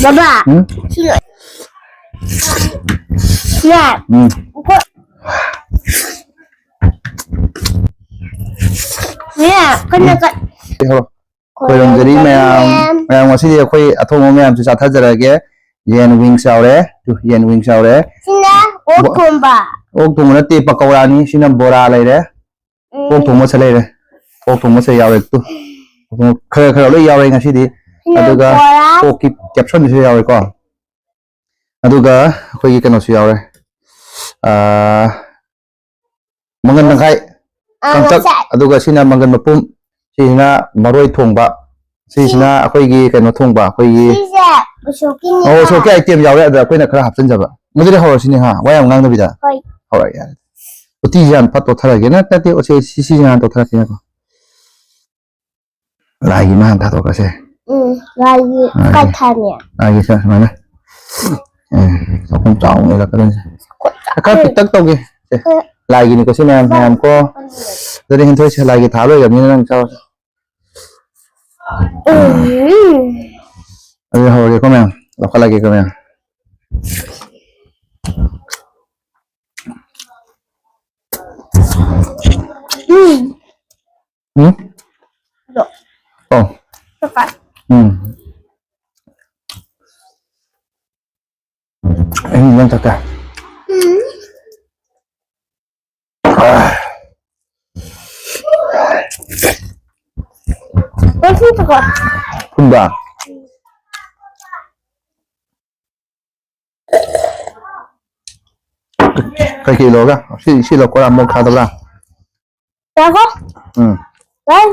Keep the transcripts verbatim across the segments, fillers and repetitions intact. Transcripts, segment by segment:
ꯕꯕꯥ, ꯎꯝ? ꯁꯤꯅ, ꯁꯤꯅ, ꯎꯝ. ꯑꯩꯈꯣꯏ, ꯁꯤꯅ, ꯑꯩꯈꯣꯏꯅ ꯀ-, ꯍꯧꯔꯣ꯫ ꯈꯣꯏꯔꯝꯖꯔꯤ ꯃꯌꯥꯝ꯫ ꯃꯌꯥꯝ, ꯉꯁꯤꯗꯤ ꯑꯩꯈꯣꯏ ꯑꯊꯣꯡꯕ ꯃꯌꯥꯝꯁꯦ ꯆꯥꯊꯖꯔꯒꯦ꯫ ꯌꯦꯟ wings ꯌꯥꯎꯔꯦ꯫ ꯇꯨ, ꯌꯦꯟ wings ꯌꯥꯎꯔꯦ꯫ ꯁꯤꯅ ꯑꯣꯛ ꯊꯣꯡꯕ꯫ ꯑꯣꯛ ꯊꯣꯡꯕ ꯅꯠꯇꯦ, ꯄꯀꯧꯔꯥꯅꯤ꯫ ꯁꯤꯅ ꯕꯣꯔꯥ ꯂꯩꯔꯦ꯫ ꯎꯝ꯫ ꯑꯣꯛ ꯊꯣꯡꯕꯁꯦ ꯂꯩꯔꯦ꯫ ꯑꯣꯛ ꯊꯣꯡꯕꯁꯦ ꯌꯥꯎꯔꯦ꯫ ꯇꯨ, ꯈꯔ ꯈꯔ ꯂꯣꯏ ꯌꯥꯎꯔꯦ ꯉꯁꯤꯗꯤ꯫ ꯁꯤꯅ ꯑꯗꯨꯒ ꯕꯣꯔꯥ꯫ ꯑꯣꯛꯀꯤ caption ꯁꯨ ꯌꯥꯎꯔꯦꯀꯣ꯫ ꯑꯗꯨꯒ ꯑꯩꯈꯣꯏꯒꯤ ꯀꯩꯅꯣꯁꯨ ꯌꯥꯎꯔꯦ꯫ ꯑꯥ, ꯃꯪꯒꯟ ꯇꯪꯈꯥꯏ, ꯑꯥ, ꯀꯪꯇꯛ, ꯉꯁꯥꯏ꯫ ꯑꯗꯨꯒ ꯁꯤꯅ ꯃꯪꯒꯟ ꯃꯄꯨꯝ, ꯁꯤꯁꯤꯅ ꯃꯔꯣꯏ ꯊꯣꯡꯕ, ꯁꯤꯁꯤꯅ ꯑꯩꯈꯣꯏꯒꯤ ꯀꯩꯅꯣ ꯊꯣꯡꯕ, ꯑꯩꯈꯣꯏꯒꯤ ꯁꯤꯁꯦ ꯎꯁꯣꯞꯀꯤꯅꯦ꯫ ꯑꯣ, ꯎꯁꯣꯞꯀꯤ item ꯌꯥꯎꯔꯦ, ꯑꯗ ꯑꯩꯈꯣꯏꯅ ꯈꯔ ꯍꯥꯞꯆꯤꯟꯖꯕ꯫ ꯃꯗꯨꯗꯤ ꯍꯧꯔꯁꯤꯅꯦ ꯍꯥ, ꯋꯥ ꯌꯥꯝ ꯉꯥꯡꯗꯕꯤꯗ꯫ ꯍꯣꯏ꯫ ꯍꯧꯔꯛꯑꯒꯦ ꯌꯥꯔꯦ꯫ ꯎꯇꯤꯁꯦ ꯍꯥꯟꯅ ꯐꯠ ꯇꯣꯠꯊꯔꯒꯦ꯫ ꯅꯠ-, ꯅꯠꯇꯦ, ꯁꯤ, ꯁꯤꯁꯦ ꯍꯥꯟꯅ ꯇꯣꯠꯊꯔꯛꯀꯦ ꯉꯥꯏꯈꯣ꯫ ꯂꯥꯏꯒꯤ ꯃꯥ ꯍꯥꯟꯅ ꯊꯥꯗꯣꯛꯈ꯭ꯔꯁꯦ꯫ ꯎꯝ, ꯂꯥꯏꯒꯤ ꯂꯥꯏꯒꯤ꯫ ꯀꯊꯥꯅꯦ꯫ ꯂꯥꯏꯒꯤ ꯁꯦ ꯁꯨꯃꯥꯏꯅ꯫ ꯎꯝ, ꯆꯥꯛꯈꯨꯝ ꯆꯥꯎꯅ ꯏꯜꯂꯛꯀꯗꯣꯏꯅꯦ꯫ ꯈꯔ ꯄꯤꯛꯇꯛ ꯇꯧꯒꯦ꯫ ꯁꯦ, ꯂꯥꯏꯒꯤꯅꯤꯀꯣ ꯁꯤ ꯃꯌꯥꯝ, ꯃꯌꯥꯝ ꯀꯣ꯫ ꯑꯗꯨꯗꯤ ꯍꯦꯟꯊꯣꯏꯁꯦ, ꯂꯥꯏꯒꯤ ꯊꯥ ꯂꯣꯏꯔꯕꯅꯤꯅ ꯅꯪ ꯆꯥꯎ꯫ ꯎꯝ꯫ ꯑꯗꯨꯗꯤ ꯍꯧꯔꯒꯦꯀꯣ ꯃꯌꯥꯝ, ꯂꯧꯈꯠꯂꯒꯦꯀꯣ ꯃꯌꯥꯝ꯫ ꯎꯝ꯫ ꯎꯝ? ꯑꯗꯣ, ꯑꯣ꯫ ꯆꯠꯄ꯫ ꯎꯝ꯫ ꯑꯩ ꯅꯪ ꯆꯠꯀꯦ꯫ ꯎꯝ꯫ ꯅꯪ ꯁꯤ ꯆꯠꯄ꯫ ꯊꯨꯝꯕ꯭ꯔꯥ? ꯀꯩꯀꯩ ꯂꯧꯔꯒ? ꯁꯤ, ꯁꯤ ꯂꯧꯀꯣ, ꯔꯥꯝ ꯃꯣꯛ ꯊꯥꯗꯣꯛꯂ? ꯉꯥꯏꯈꯣ꯫ ꯎꯝ꯫ ꯉꯥꯏ꯫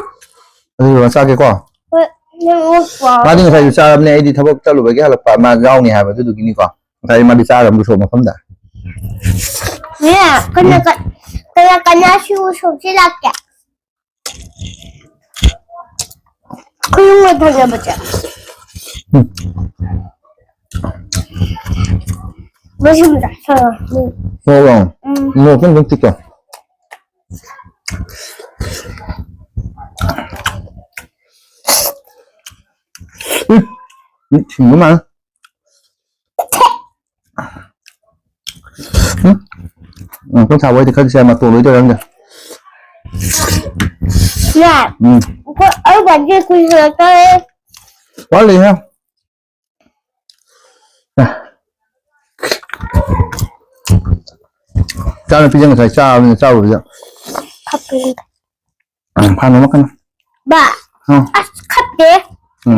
ꯑꯗꯨꯗꯨꯒ ꯆꯥꯒꯦꯀꯣ? ꯍꯣꯏ, ꯅꯪ ꯑꯣꯛꯄ꯭ꯔꯣ? ꯃꯥꯗꯤ ꯉꯁꯥꯏꯁꯨ ꯆꯥꯔꯕꯅꯦ, ꯑꯩꯗꯤ ꯊꯕꯛ ꯆꯠꯂꯨꯕꯒꯤ ꯍꯜꯂꯛꯄ, ꯃꯥ ꯌꯥꯎꯅꯤ ꯍꯥꯏꯕ, ꯑꯗꯨꯗꯨꯒꯤꯅꯤꯀꯣ꯫ ꯉꯁꯥꯏ ꯃꯥꯗꯤ ꯆꯥꯔꯕꯅꯦ ꯎꯁꯣꯞ ꯃꯐꯝꯗ꯫ ꯅꯦ, ꯀꯅꯥ ꯀ-, ꯀꯅꯥ ꯀꯅꯥ ꯁꯤ ꯎꯁꯣꯞꯁꯤ ꯂꯥꯛꯀꯦ? ꯈꯨꯌꯨꯝꯒ ꯊꯪꯅꯕꯁꯦ꯫ ꯎꯝ꯫ ꯃꯁꯤꯃꯗ ꯁꯥ-, ꯎꯝ꯫ ꯃꯣꯔꯣꯛꯂꯣ? ꯎꯝ꯫ ꯃꯣꯔꯣꯛ ꯈꯤꯇꯪ ꯆꯤꯛꯀꯦ꯫ ꯎꯝ, ꯁꯤꯡꯕ ꯃꯥꯜꯂꯦ꯫ ꯎꯝ, ꯎꯝ, ꯑꯩꯈꯣꯏ ꯁꯥꯕ ꯍꯣꯏꯗꯤ ꯈꯔꯗꯤ ꯆꯥꯏ, ꯃꯇꯣꯟ ꯂꯣꯏꯗꯣꯏꯔ ꯈꯪꯗꯦ꯫ ꯌꯥ꯫ ꯎꯝ, ꯑꯩꯈꯣꯏ ꯑꯩ ꯕꯥꯔꯗꯦ ꯀꯨꯏꯁꯜꯂꯛꯇꯣꯔꯦ꯫ ꯋꯥꯠꯂꯤꯍꯦ꯫ ꯏꯆꯥꯅꯨꯄꯤꯁꯦ ꯉꯁꯥꯏ ꯆꯥꯕꯅꯤꯅ ꯆꯥꯔꯨꯕꯁꯦ꯫ ꯈꯞꯄꯦ꯫ ꯎꯝ, ꯐꯥꯟ ꯅꯣꯝꯃꯛꯀꯅꯨ꯫ ꯕꯥ꯫ ꯎꯝ, ꯑꯁ ꯈꯞꯇꯦ꯫